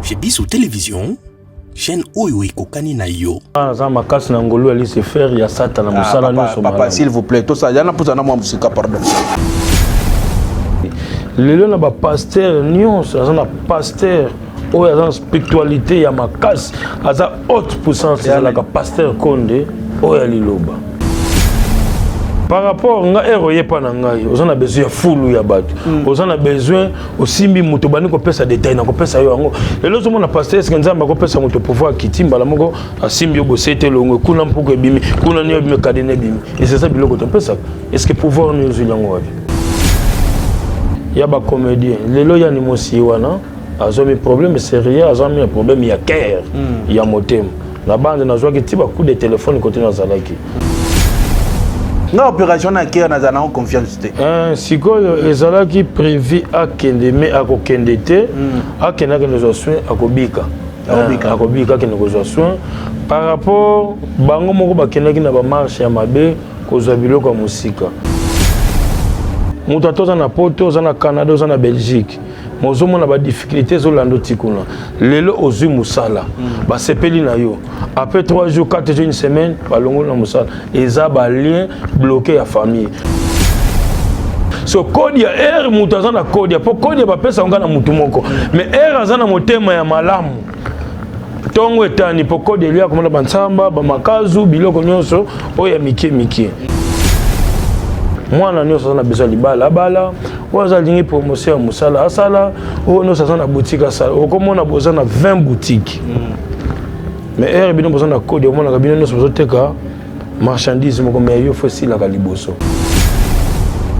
Chez biso télévision, chaîne oyo ekokani na yo. Naza makasi na ngolu ya Lucifer ya Satana Ah, mosala papa, nyonso papa malamu. s'il vous plaît tosala yana mposa na mwa mosika pardon. Lelo na bapasteur nyonso aza na pasteur oyo aza na spiritualité ya makasi, aza haute puissance, ezalaka pasteur Konde oyo ya liloba. Par rapport nga ere oyepa na ngai, oza na besoin ya fulu ya bato, oza na besoin osimbi moto, obandi kopesa detail na kopesa yo yango. Lelo ozomona pasteur, eske Nzambe akopesa moto pouvoir, akiti mbala moko asimbi yo bosete elongo kuna, mpuku ebimi kuna, nio ebimi, kadena ebimi, eza biloko topesaka. Eske pouvoir nio ozwili yango wapi? Ya bacomédien lelo yani mosi wana azwami problème sérieux, azwami ya problème ya cœur, ya motema na bande. Nazwaki ti bacoup de téléphone kote nazalaki. Nga opération na kere nazala nango confiance te. Sikoyo ezalaki prévu akende, me akokende te. Akende, akende kozwa soin, akobika. Akobika. Akobika, akende kozwa soin. Par rapport bango moko bakendaki na bamarche ya mabe kozwa biloko ya mosika. Moto ata oza na Poto, oza na Canada, oza na Belgique, ma ozomona badifficulté ezolanda oti kuna. Lelo ozwi mosala, basepeli na yo, après 3 jours, 4 jours, une semaine, balongoli na mosala. Eza balien bloqué ya famille. So kode ya ere, moto aza na kode ya, mpo kode ya bapesa nga na motu moko, mais ere aza na motema ya malamu. Ntongo etani, mpo kode elia komona bansamba, bamakazu, biloko nyonso oyo ya mike mike. Mwana nyonso aza na besoin ya libala abala, oyo aza alingi promotion ya mosala asala, oyo nyonso aza na boutique asala. Okomona boza na 20 boutique, mais ere bino boza na kode, omonaka bino nyonso bozoteka marchandise moko, mais yo fo esilaka liboso.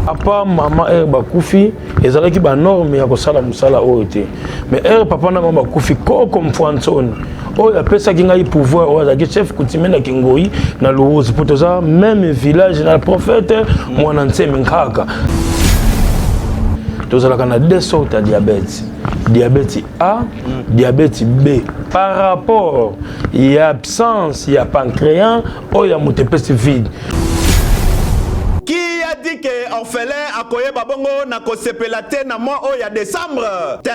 Papa, mama ere bakufi, ezalaki banorme ya kosala mosala oyo te. Mais ere papa na mama bakufi, koko Mfwansoni oyo apesaki ngai pouvoir, oyo azalaki chef coutumier na Kingoi na Luwuzi, mpo toza même village na prophète Mwana Nsemi Nkaka. Tozalaka na deux sortes ya diabète: diabète A, diabète B, par rapport ya absence ya pancréas oyo ya moto epesi vide. Qui a dit que orphelin akoyeba bongo na kosepela te na mwa oyo ya décembre te?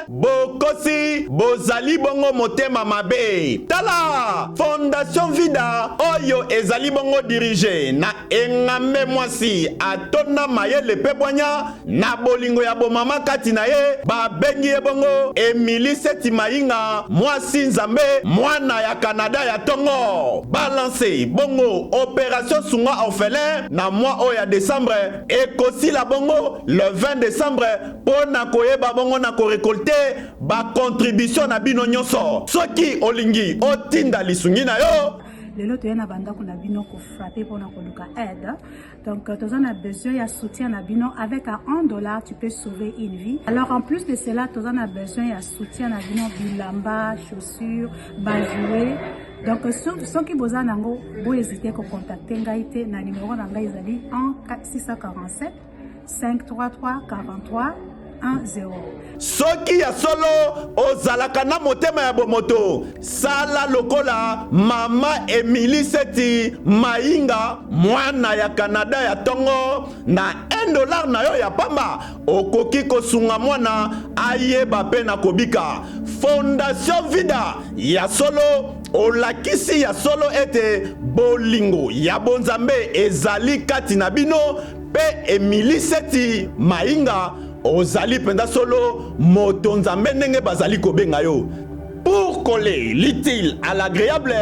Bokosi, bozali bongo motema mabe. Tala Fondation Vida oyo ezali bongo dirige na engambe mwasi atonda mayele mpe bwanya na bolingo ya bomama kati na ye, babengi ye bongo Emili Seti Mayinga, mwasi Nzambe, mwana ya Kanada ya ntongo. Balance bongo opération sunga orphelin na mwa oyo ya décembre, ekosila bongo le 20 décembre, mpo na koyeba bongo na korécolter bacontribution na bino nyonso. Soki olingi otinda lisungi na yo, lelo toye na bandako na bino kofrapper mpona koluka aide. Donc toza na besoin ya soutien na bino. Avec à 1 dollar, tu peux sauver une vie. Alors, en plus de cela, toza na besoin ya soutien na bino: bilamba, chaussures, bajouet. Donc soki boza nango, bohésite kocontacter ngai te na numéro na ngai, ezali 1 647 533 43 10. Soki ya solo ozalaka na motema ya bomoto, sala lokola mama Emili Seti Mayinga, mwana ya Kanada ya ntongo. Na 1 dollar na yo ya pamba, okoki kosunga mwana ayeba mpe na kobika. Fondation Vida ya solo olakisi ya solo ete bolingo ya bonzambe ezali kati na bino. Mpe Emili Seti Mayinga, ozali mpenza solo moto Nzambe ndenge bazali kobenga yo. Pour coller l'utile à l'agréable,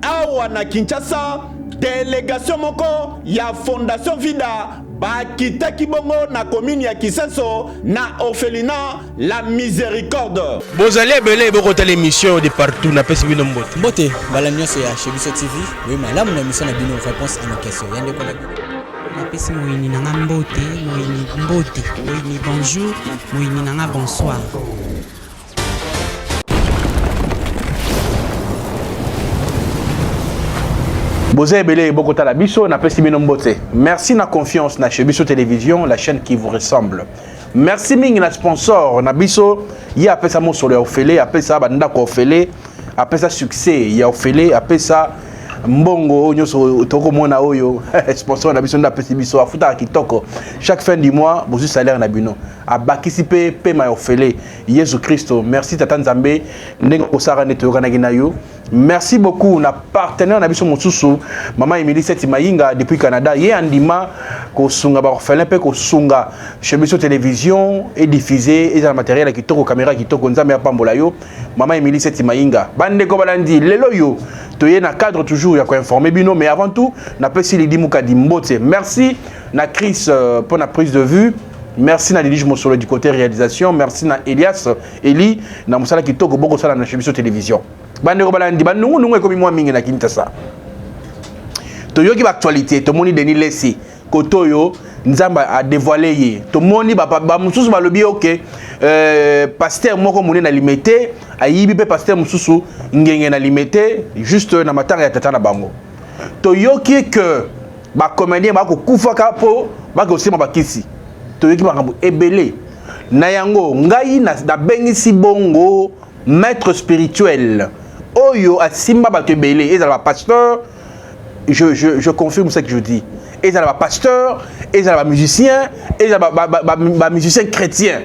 awa na Kinshasa, délégation moko ya Fondation Vida bakitaki bongo na commune ya Kisenso, na orphelinat La Miséricorde. Bozali ebele bokotala émission de partout, napesi bino mbote. Mbote mbala nyonso ya Chez Biso TV. Oyo malamu na émission na bino Réponse à nos questions, ya ndeko na bino. Napesi moyini na nga mbote. Moyini mbote, moyini bonjour, moyini na nga bonsoir. Boza ebele bokotala biso, napesi bino mbote. Merci na confiance na Chez Biso Télévision, la chaîne qui vous ressemble. Merci mingi na sponsor na biso, ye apesa mosolo ya ofele, apesa bandako ya ofele, apesa succès ya ofele, apesa Mbongo oyo nyonso tokomona oyo sponsor na biso nde apesi biso, afutaka kitoko. Chaque fin du mois bozwi salaire na bino. Abakisi pe pema ya ofele. Yesu Christo, merci Tata Nzambe ndenge okosaka nde toyokanaki na yo. Merci beaucoup na partenaire na biso mosusu Mama Emilie Seti Mayinga depuis Canada. Ye andima kosunga ba orphelin pe kosunga chez biso télévision et diffuser ezala matériel ya kitoko, caméra kitoko. Nzambe apambola yo Mama Emilie Seti Mayinga. Bandeko balandi lelo yo toye na cadre toujours ya koinformer bino, mais avant tout napesi Lydie Mukadi mbote. Merci na Chris pour la prise de vue. Merci na Lilige Mosolo du côté réalisation. Merci na Elias Eli na mosala kitoko boko sala na chez biso télévision. Bandeko balandi banungu nungu ekomi mwa mingi na Kinshasa. Toyoki ba actualité, tomoni Denis Lessi kotoyo Nzambe a dévoilé ye. Tomoni ba ba mususu balobi OK, pasteur moko monene na limete, ayibi pe pasteur mususu ngenge na limete juste na matanga ya tata na bango. Toyoki que ba comédien ba kokufaka po ba kosema bakisi. Toyoki makambo ebele. Na yango ngai nabengisi bongo maître spirituel oyo asimba bato ebele, ezala ba pasteur, je confirme ce que je dis, ezala ba pasteur, ezala ba musicien, ezala ba musicien chrétien,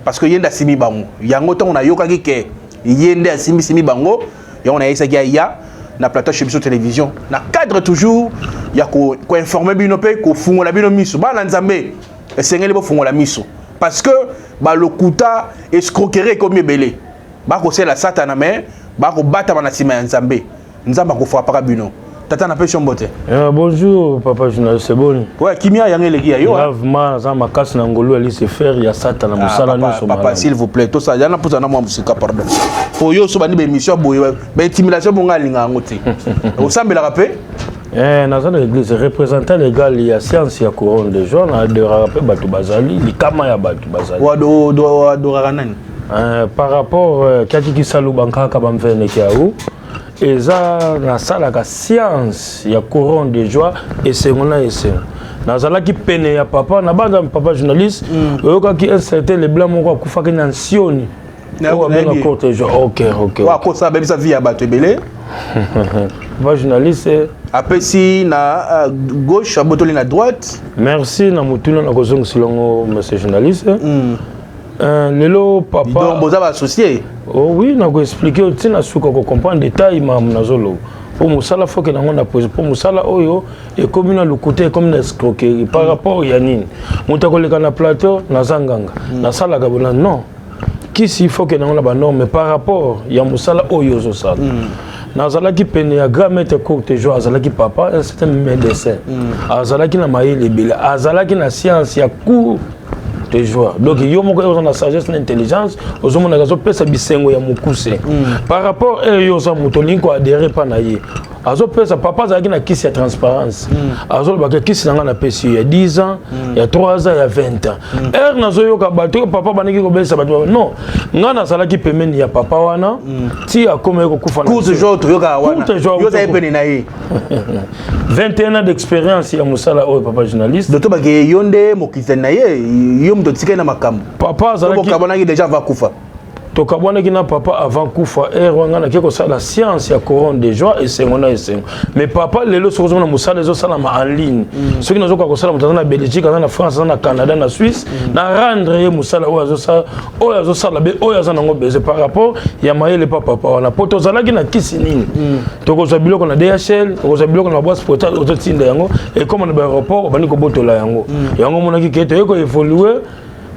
parce que ye nde asimbi bango. Yango ntango nayokaki ke ye nde asimbisimi bango, yango nayebisaki aya na plateau chez biso télévision na cadre toujours ya koinformer bino mpe kofungola bino miso. Bana Nzambe, esengeli bofungola miso parce que balokuta escroquerie ekomi ebele. Bakosela Satana mais bakobatama na nsima ya Nzambe. Nzambe akofrapaka bino. Tata, napesi yo mbote. Bonjour papa journaliste, boni? Ouais, kimia yango eleki ya yo. Gravement, naza makasi na ngolu ya Lucifer ya Satana, mosala nyonso. Papa, s'il vous plaît, tosala yana mposa na mwa mosika, pardon. Po yo so bandi baémission boye, baintimidation bongo alinga yango te. Osambelaka mpe? Naza na église, représentant légal ya science ya couronne de joie. Na adoraka mpe bato bazali likama ya bato bazali. Oadoraka nani? Par rapport kiaki kisalu bankaka bamveneki au eza nasalaka science ya couronne de joie, esengo na esengo. Nazalaki pene ya papa na banda papa journaliste. Oyokaki un certain Leblanc moko akufaki na nsioni oyo abenga courte joie. Ok. Akosa abebisa vie ya bato ebele. Papa journaliste. Apesi na gauche, abotoli na droite. Merci na motuna na kozongisela yango, monsieur journaliste. Lelo papa Donc boza baassocié? Oh oui, nakoexpliquer yo ntina suka kocomprendre détail makambo nazoloba, mpo mosala foke nango na pose, mpo mosala oyo ekomi na lokuta, ekomi na escroquerie. Par rapport ya nini moto akoleka na plateau, naza nganga, nasalaka bona non kisi foke nango na banorme par rapport ya mosala oyo ozosala. Nazalaki pene ya grand maître courte joie. Azalaki papa, un certain médecin, azalaki na mayele ebele, azalaki na science ya cour de joie. Donc yo moko oza na sagesse na intelligence, ozomonaka azopesa bisengo ya mokuse par rapport e yo oza moto olingi koadhérer mpa na ye. Azopesa papa azalaki na kisi ya transparence. Azolobaka kisi na ngai napesi yo ya 10 ans, ya 3 ans, ya 20 ans. Heure nazoyoka bato papa bandaki kobelisa bato, non, ngai nazalaki pembeni ya papa wana ti akomaki kokufa. Courte joie toyokaka wana, yo ozali pene na ye. 21 ans d'expérience ya mosala oyo, papa journaliste. Doto bake yo nde mokitani na ye, yo moto otikali na makambo. Papa azalaki Bokabwanaki déjà avant kufa? Tokabwanaki na papa avant kufa. Heure wana nake kosala science ya couronne de joie, esengo na esengo. Mais papa lelo soki ozomona mosala ezosalama en ligne, soki nazokoka kosala, moto aza na Belgique, aza na France, aza na Canada, na Suisse, na rendre ye mosala oyo azosala, oyo azosala be oyo aza nango besoin par rapport ya mayele pa papa wana. Po tozalaki na kisi nini? Tokozwa biloko na DHL, tokozwa biloko na baboîte postale, ozotinda yango, ekóma na baaéroport, obandi kobotola yango. Yango omonaki ke toye koévoluer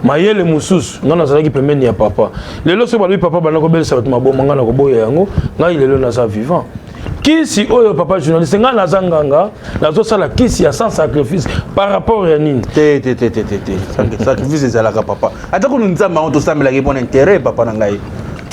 mayele mosusu. Ngai nazalaki pembeni ya papa. Lelo soki balobi papa banda kobelisa bato maboma, ngai nakoboya yango. Ngai lelo naza vivant. Kisi oyo, papa journaliste, ngai naza nganga, nazosala kisi ya sans sacrifice. Par rapport ya nini? Te, te, te, te, te, te, sacrifice ezalaka papa. Ata kunu Nzambe yango tosambelaki mpona intérêt, papa na ngai.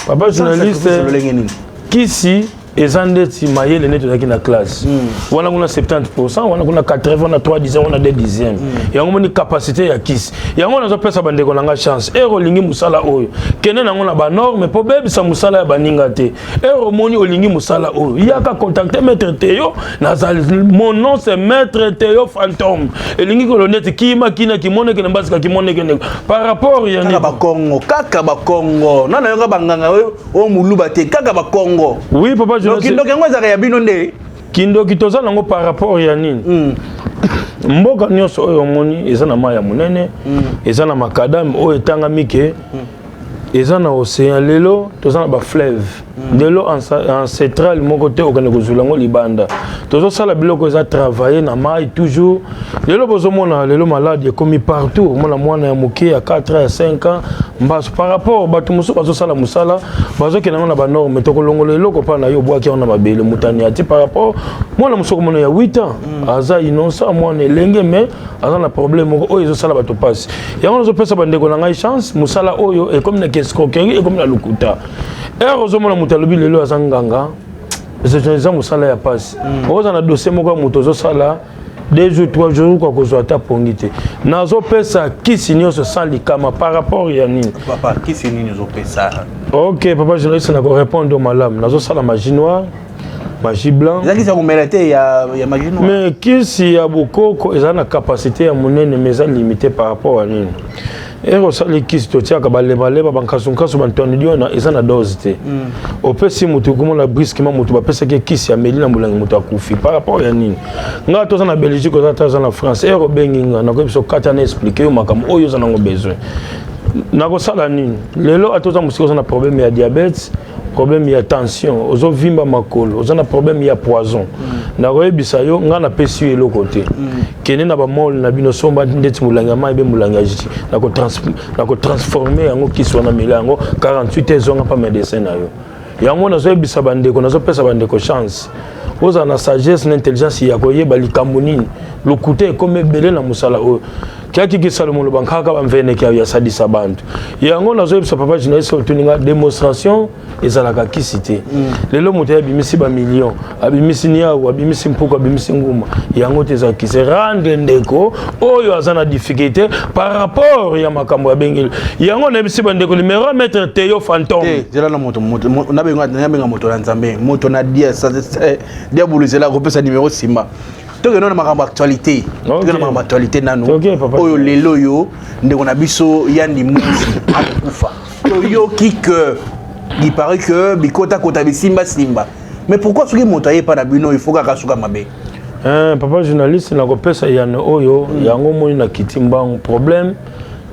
Papa journaliste. Lolenge nini? Kisi eza ndeti mayele neti ozalaki na classe wana kuna 70, wana kuna 80, wana 3 dixième, wana 2 dixième. Yango moni capacité ya kisi yango nazopesa bandeko na nga chance. Heure olingi mosala oyo, kende nango na banorme mpo bebisa mosala ya baninga te. Heure omoni olingi mosala oyo, yaka contacter maître Teo. Nazali, mon nom c'est maître Teo Fantôme. Elingi kolo neti kima kina kimonekene mbasika kimonekene par rapport ya Kaka bakongo, kaka bakongo nana yoka banganga oyo moluba te, kaka bakongo. Oui, papa. Kindoki yango ezalaka ya bino nde. Kindoki toza nango par rapport ya nini? Mboka nyonso oyo omoni eza na mai ya monene, eza na makadame oyo etangami ke eza na océan. Lelo toza na bafleuve, lelo ancestral moko te okende kozwila yango libanda. Tozosala biloko eza travaille na mai toujours. Lelo bozomona, lelo maladi ekomi partout. Omona mwana ya moke ya 4 ans, ya 5 ans, mbaso. Par rapport bato mosusu bazosala mosala, bazokende yango na banorme. Tokolongola eloko mpa na yo, obwaki yango na mabele, motani ati. Par rapport mwana mosusu okomona ya 8 ans, aza innocent, mwana elenge, mais aza na problème moko oyo ezosala bato mpasi. Yango nazopesa bandeko na ngai chance. Mosala oyo ekomi na escroquerie, ekomi na lokuta. Ere ozomona moto alobi lelo aza nganga, eza mosala ya mpasi. Oza na dossier moko ya moto, ozosala 2 jours, 3 jours, kwa kozwa ata pongi te. Nazopesa kisi nyonso sans likama. Par rapport ya nini? Papa, kisi nini ozopesa? Ok, papa journaliste, nakorépondre malamu. Nazosala magie noire, magie blanc. Eza kisi ya komela te, ya magie noire? Mais kisi ya bokoko eza na capacité ya monene, mais eza limité. Par rapport ya nini? Ere osali kisi, totiaka balebaleba, bankasunkasu, bantwani wana eza na dose te. Opesi motu, komona brusquement motu bapesaki kisi, ameli na molangi, moto akufi. Par rapport ya nini? Nga toza na Belgique, oza ta oza na France, ere obengi nga, nakoyebi so kati ana expliquer yo makambo oyo oza nango besoin. Nakosala nini? Lelo ata oza mosika, oza na problème ya diabète, problème ya tension, ozovimba makolo, oza na problème ya poison, nakoyebisa yo. Ngai napesi yo eloko te. Kende na bamole na bino, somba ndeti molangi ya mai be molangi ya jus, nakotransforme yango kisi wana, mela yango 48 ezonga mpa médecin na yo. Yango nazoyebisa bandeko, nazopesa bandeko chance, ozala na sagesse na intelligence ya koyeba likambo nini. Lokuta ekomi ebele na mosala oyo. Kiakiki Salomo loba nkaka bamveneke ya sadisa bantu. Yango nazoyebisa papa journaliste, otuninga démonstration ezalaka kisi te. Lelo moto ye abimisi bamillion, abimisi niau, abimisi mpuku, abimisi nguma, yango te eza kisi. Rendre ndeko oyo aza na difficulté par rapport ya makambo abengeli yango. Nayebisi bandeko, numéro ya maître Teyo Fantôme. Zela na moto, nabenga moto na Nzambe, moto na diabolo. Zela, kopesa numéro nsima. Tokende na makambo actualité, tokende na makambo actualité nanu. Oyo lelo oyo ndeko na biso Yandi Mosi akokufa, toyoki que il paraît que bikotakota, bisimbasimba. Mais pourquoi soki moto ayepa na bino, il faut kaka suka mabe? Papa journaliste, nakopesa yano oyo. Yango moni na kiti mbangu. Problème,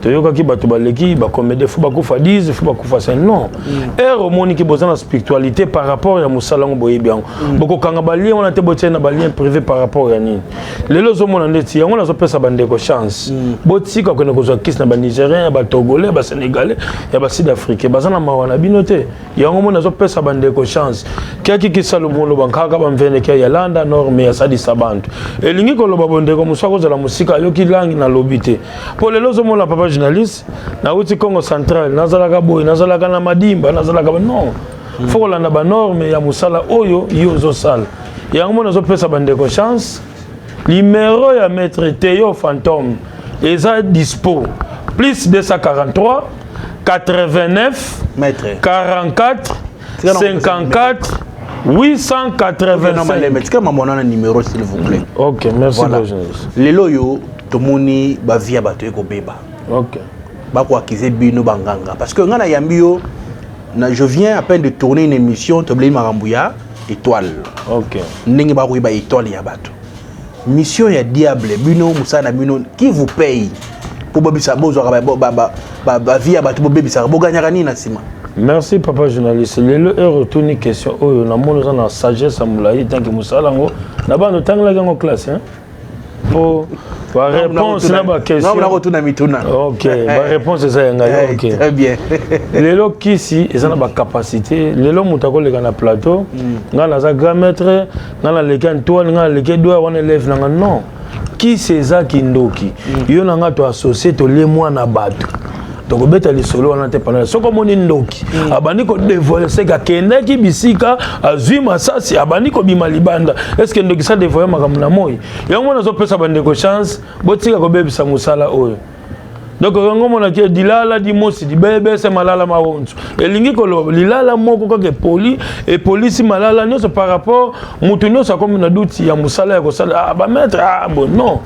toyokaki bato baleki bacomédie, faut bakufa 10, faut bakufa 5. Non, ere omoniki boza na spiritualité par rapport ya mosala yango, boyebi yango, bokokanga balien wana te, botie na balien privé. Par rapport ya nini? Lelo ozomona ndeti yango nazopesa bandeko chance, botika kokende kozwa kisi na banigérien, ya batogolais, ya basénégalais, ya basud africain. Baza na mawa na bino te. Yango moni nazopesa bandeko chance. Kiakiki Salomo bankaka bamveneke ya landa norme ya salisa bantu. Elingi koloba bondeko mosu akozala mosika, ayoki langi nalobi te. Mpo lelo ozomona, papa journaliste, nauti Congo Central, nazalaka boye, nazalaka na Madimba, nazalaka non. Faut kolanda banorme ya mosala oyo yo ozosala. Yango moni nazopesa bandeko chance. Numéro ya maître Teyo Fantôme eza dispo: plus 243 89 Maître. 44 54 885. Tika mambo na numéro, s'il vous plaît. Ok, merci. Voilà. Lelo oyo tomoni bavie ya bato ekobeba. Bakoakize bino banganga, parce que ngai nayambi yo na, je viens à peine de tourner une émission, tobeleli makambo ya étoile, ndenge bakoyeba étoile ya bato, mission ya diable. Bino mosala na bino, qui vous paye mpo bobisa, bozwaka bavie ya bato, bobebisaka, boganyaka nini na nsima? Merci, papa journaliste. Lelo heure otuni question oyo, namoni oza na sagesse ya molai. Tanke mosala yango na bana otangelaki yango classe, hein? Po baréponse na baquestion Nakotuna mituna. Ok, baréponse eza ya ngai. Ok. Très bien. Lelo kisi eza na bacapacité. Lelo moto akoleka na plateau: ngai naza grand maître, ngai naleki Antoine, ngai naleki Edouard, wana élève nanga. Non, kisi eza kindoki. Yo na ngai toassocie, tolie mwana bato, tokobeta lisolo wana te. Pendant soki omoni ndoki abandi kodévoile, seke akendaki bisika, azwi masasi, abandi kobima libanda. Est-ce ndoki sa dévoile makambo na moi? Yango mona azopesa bandeko chance, botika kobebisa mosala oyo. Donc yango omonaki dilala dimosi dibebese malala mawonso, elingi koloba lilala moko kaka epoli, epolisi malala nyonso. Par rapport mutu nyonso akomi na duti ya mosala ya kosala, ah, bamaître, ah, bon, non.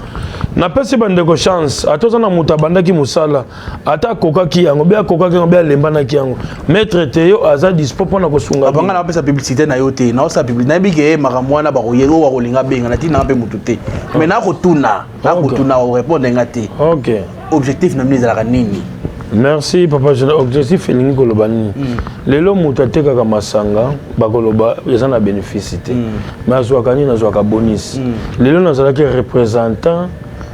Napesi bandeko chance, ata oza na moto abandaki mosala, ata akokaki yango be akokaki yango be alembanaki yango, maître Teyo aza dispo mpona kosunga. Banga napesa publicité na yo te, naosala publicité, nayebi ke makambo wana bakoye oyo bakolinga benga na ntina mpe motu te, mais nakotuna, nakotuna, orépondre nga te. Ok. Objectif na bino ezalaka nini? Merci papa. Objectif elingi koloba nini? Lelo moto atekaka masanga, bakoloba eza na bénéfice te, mais azwaka nini? Azwaka bonus. Lelo nazalaki représentant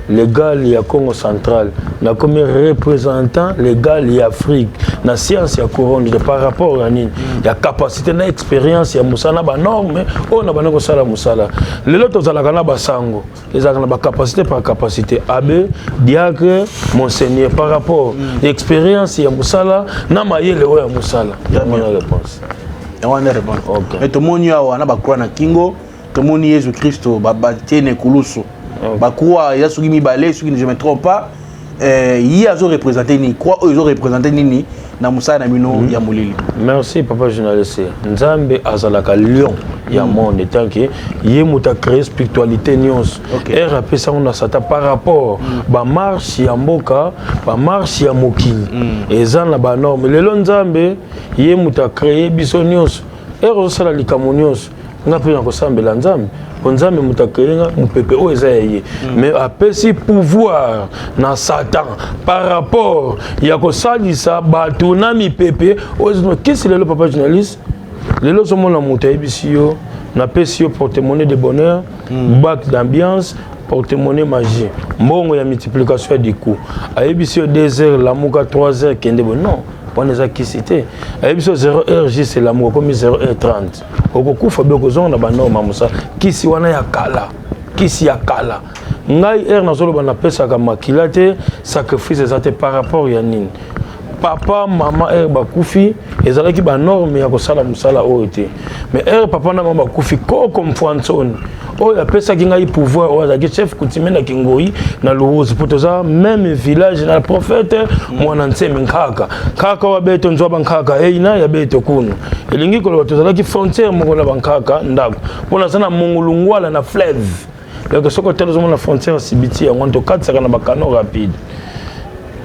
légal ya Congo Central, nakomi représentant légal ya Afrique na science ya couronne par rapport ya nini? Ya capacité na expérience ya mosala na banorme oyo na bandi kosala mosala. Lelo tozalaka na basango, ezalaka na bacapacité par capacité, abbé, diacre, monseigneur, par rapport expérience ya mosala na mayele oyo ya mosala. Yango wana réponse. Yango wana réponse. Ok. Mais tomoni awa na bacroix na kingo, tomoni Yesu Kristo batie na ekulusu, bacroix eza soki mibale, soki je me trompe pas. Ye azoreprésente nini? Croix oyo ezoreprésente nini na mosala na bino ya molili? Merci papa journaliste. Nzambe azalaka lion ya monde, tant que ye moto acréé spiritualité nyonso. Ere apesi yango na Satan par rapport bamarche ya mboka, bamarche ya mokili eza na banorme. Lelo Nzambe ye moto acréé biso nyonso. Ere ozosala likambo nyonso, nga mpe na kosambela Nzambe, mpo Nzambe moto acréé nga, mopepe oyo eza ya ye, mais apesi pouvoir na Satan par rapport ya kosalisa bato na mipepe oyo kisi. Lelo papa journaliste, lelo ozomona moto ayebisi yo: napesi yo porte-monnaie de bonheur, bac d'ambiance, porte-monnaie magie, mbongo ya multiplication ya diku. Ayebisi yo 2 heures lamuka, 3 heures kende boye. Non, wana eza kisi te. Ayebisi yo 0 heure juste lamuka, komi 0 heure 30 okokufa be, okozonga na banorme ya mosala. Kisi wana ya kala, kisi ya kala. Ngai heure nazoloba, napesaka makila te, sacrifice eza te. Par rapport ya nini? Papa, mama heure bakufi, ezalaki banorme ya kosala mosala oyo te. Mais heure papa na mama bakufi, koko Mfwansoni oyo apesaki ngai pouvoir, oyo azalaki chef coutumier na Kingoi na Luwuzi, mpo toza même village na prophète Mwana Nsemi. Nkaka nkaka wa beto nzwa bankaka eina ya beto kunu, elingi koloba tozalaki frontière moko na bankaka ndako, mpo naza na Mongolungwala na fleuve. Donc soki otala, ozomona frontière ya Sibiti, yango wana tokatisaka na bacanot rapide.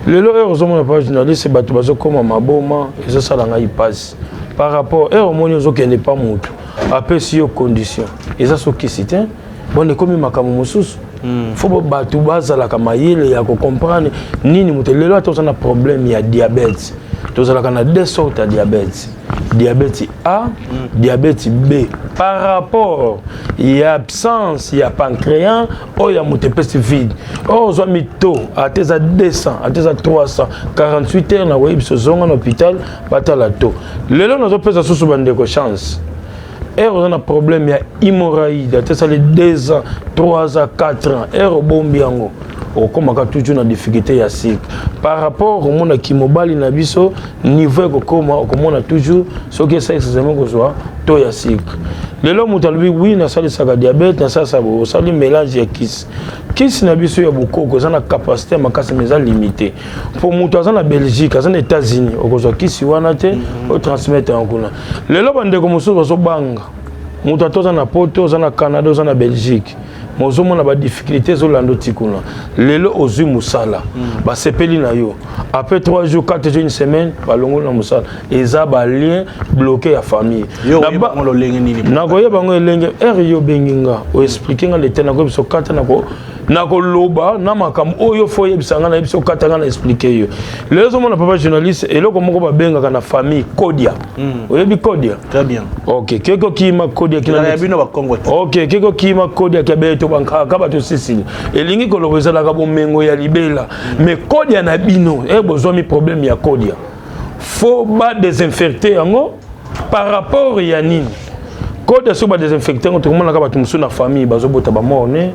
Lelo heure ozomona pa journaliste, bato bazokóma maboma, ezosala ngai mpasi par rapport heure omoni ozokende pa motu, apesi yo condition, eza sokisi te. Bon, ekomi makambo mosusu. Fo bato bazalaka mayele ya kocomprendre nini moto. Lelo ata oza na problème ya diabète, tozalaka na deux sortes ya diabète: diabète A, diabète B, par rapport ya absence ya pancréas oyo ya moto epesi vide. Oyo ozwa mito, ata eza 200, ata eza 300, 48 heures na koyebisa ozonga na hôpital, batala to. Lelo nazopesa susu bandeko chance. Heure oza na problème ya hémorroïde, ata esali 2 ans, 3 ans, 4 ans, heure obombi yango, okomaka toujours na difficulté ya cycle. Par rapport omonaki mobali na biso niveau ekokoma, okomona toujours soki esalisaka kozwa to ya cycle. Lelo moto alobi: wi, nasalisaka diabète, nasalisaka boye. Osali mélange ya kisi. Kisi na biso ya bokoko eza na capacité ya makasi, mais eza limité, mpo moto aza na Belgique, aza na États-Unis, okozwa kisi wana te, otransmettre yango kuna. Lelo bandeko mosusu bazobanga moto ata oza na Poto, oza na Canada, oza na Belgique, ma ozomona badifficulté ezolanda oti kuna. Lelo ozwi mosala, basepeli na yo, après 3 jours, 4 jours, une semaine, balongoli na mosala. Eza balien bloqué ya famille. Yo oyeba yango lolenge nini? Nakoyeba yango elenge heure yo obengi nga, oexpliquer nga lete, nakoyebisa okata nakoloba na makambo oyo fo oyebisa nga, nayebisa okata nga na expliquer yo. Lelo ozomona papa journaliste, eloko moko babengaka na famille kodia. Oyebi kodia? Très bien. Ok, keko kima kodia kina. Ya bino bakongo te. Ok, keko kima kodia kia beto bankaka bato sisili, elingi koloba ezalaka bomengo ya libela. Mais kodia na bino e bozwami problème ya kodia, fo badésinfecte yango. Par rapport ya nini kodia? Soki badésinfecte yango, tokomonaka bato mosusu na famille bazobota bamorne,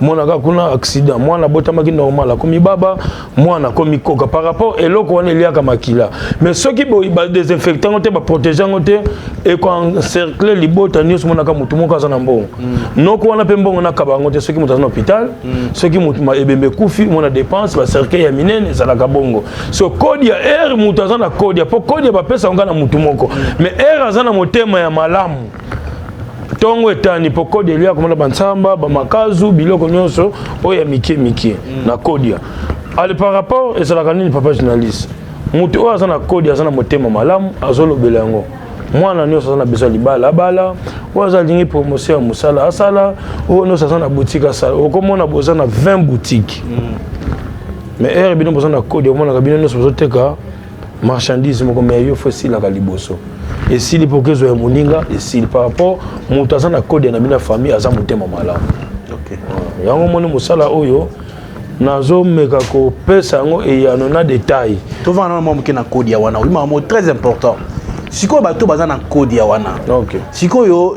monaka kuna accident, mwana abotamaki normal akomi baba, mwana akomi koka, par rapport eloko wana eliaka makila. Mais soki badésinfecte yango te, baprotège yango te, ekoencercle libota nyonso. Monaka motu moko aza na mbongo, noko wana mpe mbongo nakaba yango te. Soki moto aza na hôpital, soki motu ebembe ekufi, mona dépense, bacercueil ya minene ezalaka bongo. So kodia, heure moto aza na kodia, mpo kodia bapesa yango na motu moko, mais heure aza na motema ya malamu. Ntongo etani mpo kodia eliaka komona bansamba, bamakazu, biloko nyonso oyo ya mike mike na kodia. Ale par rapport ezalaka nini papa journaliste? Moto oyo aza na kodia aza na motema malamu, azolobela yango. Mwana nyonso aza na besoin libala abala, oyo aza alingi promotion ya mosala asala, oyo nyonso aza na boutique asala. Okomona boza na 20 boutiques. Mais heure bino boza na kodia, omonaka bino nyonso bozoteka marchandise moko, mais yo fo esilaka liboso. Esili mpo kezwa ya moninga esili par rapport moto aza na kode na bino ya famille aza motema malamu. Yango omoni mosala oyo nazomeka kopesa yango eyano na detail. Tovanda na mwa moke na kode ya wana, oyimaka mo très important. Sikoyo bato baza na kode ya wana. Sikoyo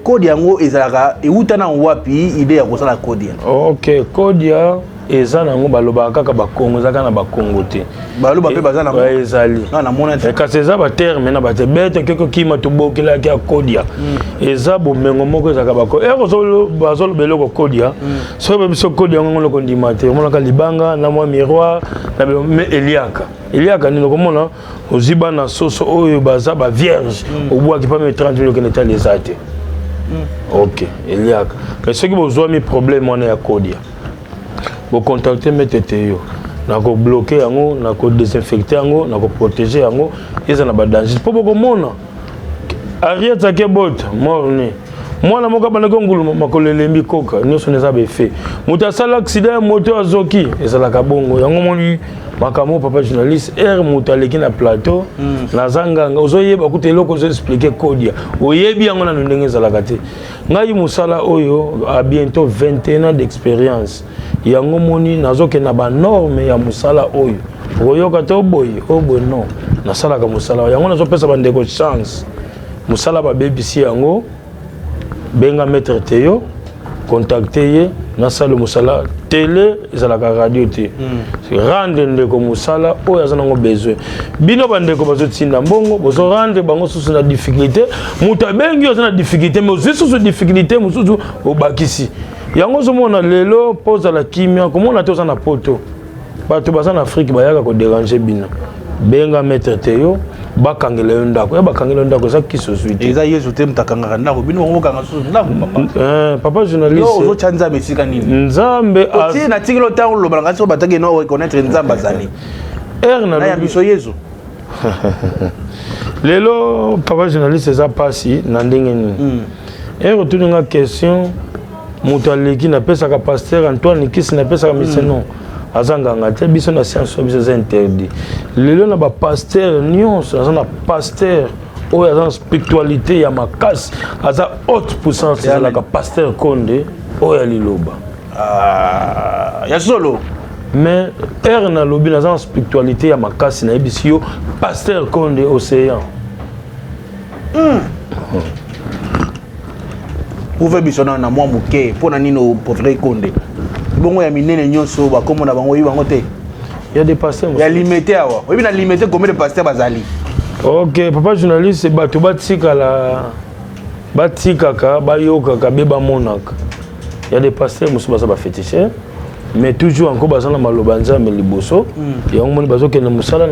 kode yango ezalaka euta na wapi idée ya kosala kode ya? Ok, kode ya eza nango balobaka kaka bakongo, eza kaka na bakongo te. Baloba mpe baza nango. Ezali. Namona te. Kasi eza baterme na bate bete keke kima tobokelaki ya kodia. Eza bomengo moko ezalaka bako ere bazoloba eloko kodia. Soki ba biso kodia yango ngolo kondima te, omonaka libanga na mwa miroir na me eliaka. Eliaka nini okomona ozwi bana soso oyo baza ba vierge obwaki pa me 30 mille okende tala eza te. Ok, eliaka. Mais soki bozwami problème wana ya kodia, bocontacte maître Théo, nakobloke yango, nakodesinfecte yango, nakoprotege yango, eza na badanger mpo bokomona Ariette akebota morne mwana moko abandaki nguluma makolo elembi koka nyonso eza baeffet. Moto asala accident ya moto azoki ezalaka bongo. Yango moni makambo papa journaliste, ere moto aleki na plateau naza nganga, ozoyeba kuta eloko ozoexplike kodia, oyebi yango nano ndenge ezalaka te. Ngai mosala oyo a bientôt 21 ans d'expérience, yango moni nazokende na banorme ya mosala oyo okoyoka te oboye oboye. Non, nasalaka mosala yango, nazopesa bandeko chance. Mosala babebisi yango, benga maître Théo, contacte ye, nasala mosala. Tele ezalaka radio te. Rendre ndeko mosala oyo aza nango besoin. Bino bandeko bazotinda mbongo, bozorendre bango susu na difficulté. Moto abengi yo aza na difficulté, mais ozwi susu difficulté mosusu obakisi yango. Ozomona lelo mpo ozala kimia, komona te oza na poto, bato baza na Afrique bayaka koderange bino. Benga maître Théo, bakangela yo ndako ya bakangela yo ndako, eza kisi ozwi te. Eza Yesu te moto akangaka ndako, bino bango bokanga susu ndako papa. Papa journaliste, ozotya Nzambe esika nini? Nzambe otie na tikelo ntango oloba na ngai soki bataki no reconnaître Nzambe azali ere na ya biso Yesu. Lelo papa journaliste, eza mpasi na ndenge nini? Ere otuni nga question, moto aleki napesaka pasteur Antoine Kisi, napesaka mise non, aza nganga te. Biso na science oyo biso eza interdit. Lelo na bapasteur nyonso, aza na pasteur oyo aza na spiritualité ya makasi, aza haute puissance, ezalaka pasteur Konde oyo ya liloba. Ya solo. Mais ere nalobi naza na spiritualité ya makasi, nayebisi yo pasteur Konde océan. Prouve biso na mwa moke mpo na nini opréféré Konde. Bongo ya minene nyonso bakombo na bango oyebi bango te? Ya des pasteurs ya Limete awa, oyebi na Limete combien de pasteurs bazali? Ok papa journaliste, bato batikala batikaka bayokaka be bamonaka. Ya des pasteurs mosusu baza baféticheur, mais toujours encore baza na maloba Nzambe liboso. Yango moni bazokende mosala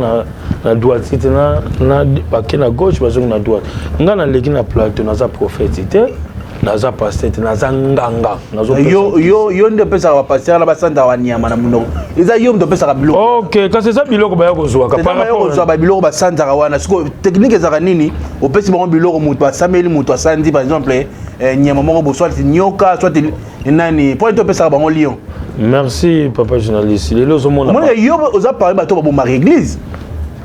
na droite te, na bake na gauche, bazongi na droite. Ngai naleki na plateau, naza prophète te, naza pasteur te, naza nganga. Yo nde opesaka bapasteur na basantaka banyama na monoko, eza yo moto opesaka biloko. Ok, kasi eza biloko baya kozwaka. Kozwa babiloko basanzaka wana. Sikoyo technique ezalaka nini? Opesi bango biloko, moto asameli, moto asandi par exemple nyama moko bo, soit nyoka, soit nani, po ete opesaka bango lion? Merci papa journaliste. Lelo ozomona yo oza parmi bato babomaka église.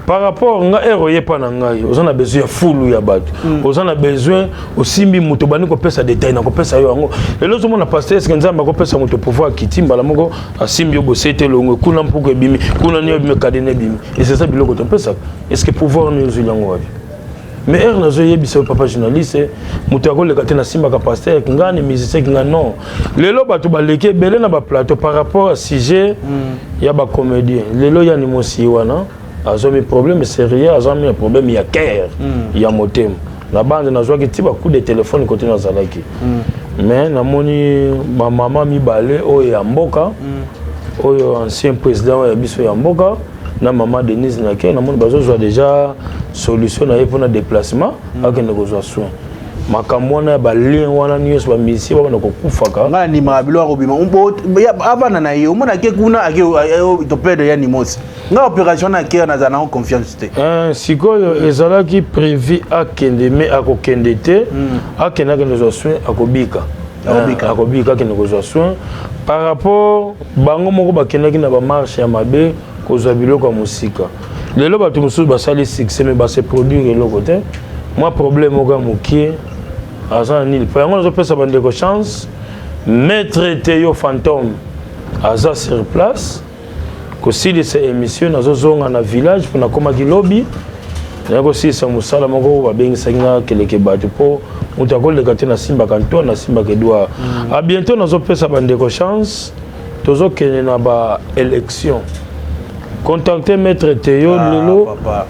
Par rapport nga ere oyepa na ngai, oza na besoin ya fulu ya bato, oza na besoin osimbi moto, obandi kopesa détail na kopesa yo yango. Lelo ozomona pasteur, eske Nzambe akopesa moto pouvoir akiti mbala moko asimbi yo bosete elongo kuna, mpuku ebimi kuna, nini ebimi, kadene ebimi? Ese eza biloko topesaka. Est ce que pouvoir nini ozwili yango wapi? Mais heure nazoyebisa yo papa journaliste, moto akoleka te nasimbaka pasteur ngani, musicien kinga non. Lelo bato baleki ebele na baplateau par rapport à sujet ya bacomédien. Lelo yani mosi wana azwami problème sérieux, azwami problème ya cœur, ya motema. Na bande nazwaki ti bacoup de téléphone kote nazalaki, mais namoni bamama mibale oyo ya mboka, oyo ancien président oyo ya biso ya mboka na mama Denise Nake, namoni bazozwa déjà solution na ye mpona déplacement, akende kozwa soin. Makambo wana ya balien wana nyonso, bamusicien babanda kokufaka. Ngai nandimaka biloko akobima avanda na ye, omona ake kuna ake topede ya nimosi. Ngai opération na akea, nazala nango confiance te. Eh, sikoyo ezalaki prévu akende, mais akokende te. Akende, akende kozwa soin, akobika. Akobika. Eh, akobika, akende kozwa soin. Par rapport bango moko bakendaki na bamarche ya mabe kozwa biloko ya mosika. Lelo bato mosusu basali succès, mais base produire eloko te. Mwa problème moko ya mokie aza na nini po yango nazopesa bandeko chance. Maître Teyo Fantôme aza sur place. Kosilisa émission, nazozonga na village mpo nakomaki lobi. Naye kosilisa mosala moko oyo babengisaki nga keleke bato mpo moto akoleka te. Nasimbaka Antoine, nasimbaka Edouard. A bientôt. Nazopesa bandeko chance, tozokende na ba élection. Contacte maître Teyo. Ah, lelo papa,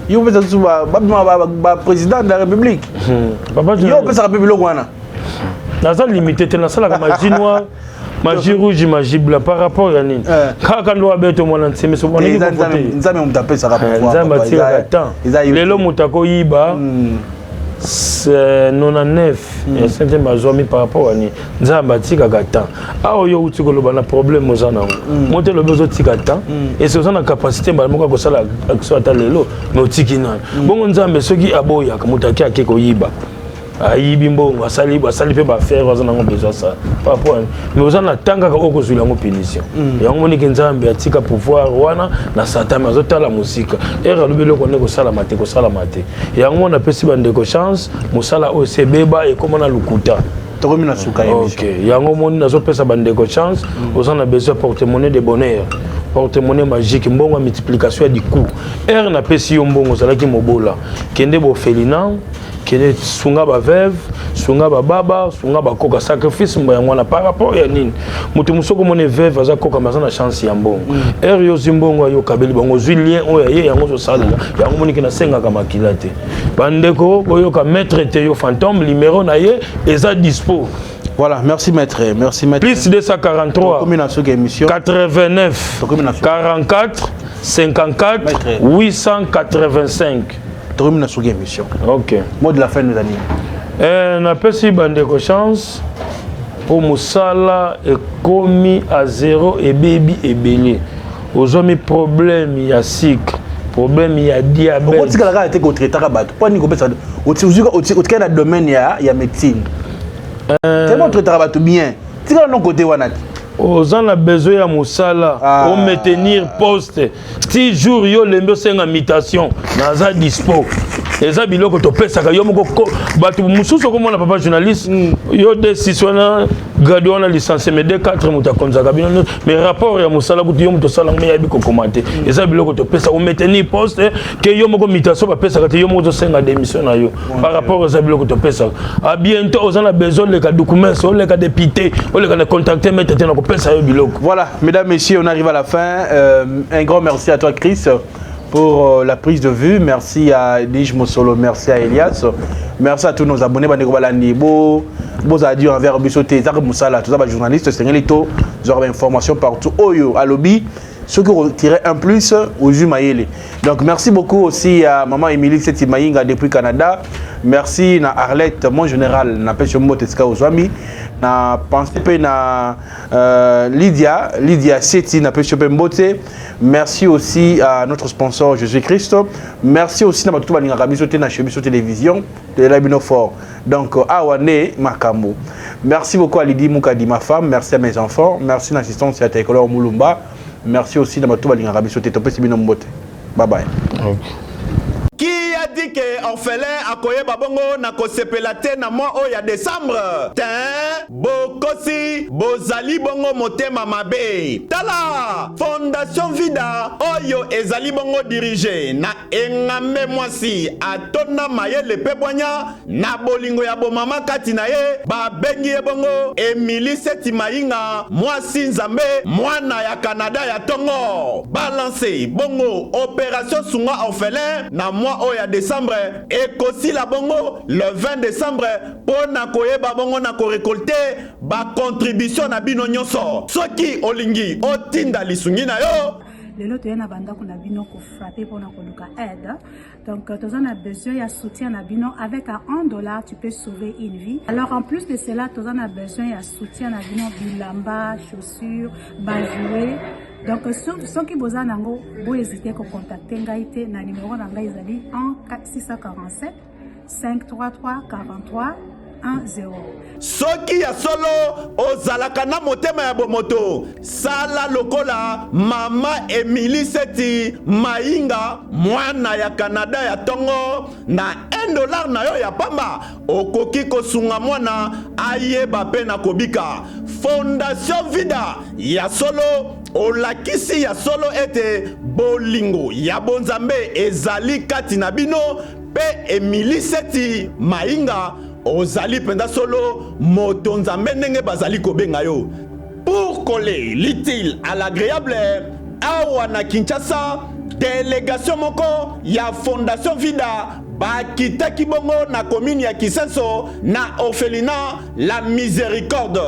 yo opesa susu babima baprésident de la République. Papa, yo opesaka mpe biloko wana? Naza limité te. Nasalaka magie noire, magie rouge, magie blanc. Par rapport ya nini? Kaka ndo abeto mwana nsemi so. Te, eza Nzambe moto apesaka pouvoir, Nzambe papa. atikaka temps. Eza yo Lelo te. moto akoyiba 99 ya centième azwami par rapport ya nini? Nzambe atikaka temps. Awa yo outi koloba na problème oza nango, moto elobi ozotika temps ese oza na capacité mbala moko akosala action ata lelo, mais otiki nani bongo? Nzambe soki aboyaka moto ake koyiba, ayibi mbongo, asali, asali mpe baaffaire aza nango besoin asala par rapport, mais oza na temps kaka oyo kozwila yango punition. Yango moniki Nzambe atika pouvoir wana na Satan, mais azotala mosika. Ere alobi eloko nde kosalama te, kosalama te. Yango wana apesi bandeko chance. Mosala oyo ese ebeba, ekóma na lokuta. Tokomi na suka ya émission. Ok, yango moni nazopesa bandeko chance. Oza na besoin porte-monnaie de bonheur, porte-monnaie magique, mbongo ya multiplication ya diku ere napesi yo mbongo, ozalaki mobola, kende bofelina, kende sunga baveuve, sunga bababa, sunga bakoka, sacrifice mbo yango wana. Par rapport ya nini? Moto mosusu okomona veuve aza koka, mais aza na chance ya mbongo. Ere yo ozwi mbongo ayo okabeli bango, ozwi lien oyo aye yango ozosalela yango. Moniki nasengaka makila te. Bandeko, boyoka maître te yo Fantôme, numéro na ye eza dispo. Voilà, merci maître, merci maître. Plus 243 Tokomi na suka émission. 89 Tokomi na suka. 44 54 Maître. 885. Tokomi na suka émission. Ok. Mot de la fin, nos amis. Eh, napesi bandeko chance mpo mosala ekomi a zéro, ebebi ebele. Ozwami problème ya sucre, problème ya diabète. Okotikala kaka te kotraitaka bato mpo nini kopesa otikali na domaine ya médecine? Tellement otraitaka bato bien, tikala no kote wana te. Oza na besoin ya mosala, Ah. omaintenir poste ti jour yo olembi, osenga mutation, naza dispo. Eza biloko topesaka yo moko. Bato mosusu okomona, papa journaliste, yo d6 wana, grade wana, licencié, mais d4 moto akonzaka bino nyonso, mais rapport ya mosala kutu yo moto osala yango, yayebi kokoma te. Eza biloko topesa, omaintenir poste ke yo moko mutation bapesaka te, yo moko ozosenga démission na yo. Par rapport eza biloko topesaka. A bientôt. Oza na besoin oleka document, oleka député, oleka na contacter maître te, na kopesa yo biloko. Voilà, mesdames, messieurs, on arrive à la fin. Un grand merci à toi, Chris, pour la prise de vue. Merci à Lige Mosolo, merci à Elias. Merci à tous nos abonnés. Bandeko balandi, bo bozala dur envers biso te, ezaka mosala. Toza bajournaliste, esengeli to zwaka bainformation partout. Oyo alobi soki retirer un plus ozwi mayele. Donc merci beaucoup aussi à maman Émilie Seti Mayinga depuis Canada. Merci na Arlette, mon général, napesi yo mbote esika ozwami. Na pense mpe na Lydia, Lydia Seti, napesi yo mpe mbote. Merci aussi à notre sponsor Jésus-Christ. Merci aussi na bato to balingaka biso te na chez biso télévision toyela bino fort. Donc awa nde makambo. Merci beaucoup à Lydie Mukadi, ma femme. Merci à mes enfants. Merci na assistance ya Taekolo Mulumba. Merci aussi na bato balingaka biso te, topesi bino mbote. Bye bye. Okay. Qui a dit que orphelin akoyeba bongo na kosepela te na mois oyo ya décembre te? Bokosi, bozali bongo motema mabe. Tala Fondation Vida oyo ezali bongo dirige na engambe mwasi atonda mayele mpe bwanya na bolingo ya bomama kati na ye, babengi ye bongo Emili Seti Mayinga, mwasi Nzambe, mwana ya Kanada ya ntongo. Balance bongo opération sunga orphelin na mois oyo ya décembre, ekosila bongo le 20 décembre, mpo na koyeba bongo na korécolter bacontribution na bino nyonso. Soki olingi otinda lisungi na yo. Lelo toye na bandako na bino kofrapper mpona koluka aide. Donc toza na besoin ya soutien na bino. Avec 1 dollar, tu peux sauver une vie. Alors, en plus de cela, toza na besoin ya soutien na bino: bilamba, chaussures, bajouets. Donc soki boza nango, bohésite kocontacter ngai te na numéro na ngai, ezali 1 647 533 43 10. Soki ya solo ozalaka na motema ya bomoto, sala lokola mama Emili Seti Mainga, mwana ya Kanada ya ntongo. Na 1 dollar na yo ya pamba, okoki kosunga mwana ayeba mpe na kobika. Fondation Vida, ya solo olakisi ya solo ete bolingo ya bonzambe ezali kati na bino. Mpe Emili Seti Mainga, ozali mpenza solo moto Nzambe ndenge bazali kobenga yo. Pour coller l'utile à l'agréable, awa na Kinshasa, délégation moko ya Fondation Vida bakitaki bongo na commune ya Kisenso, na orphelinat La Miséricorde.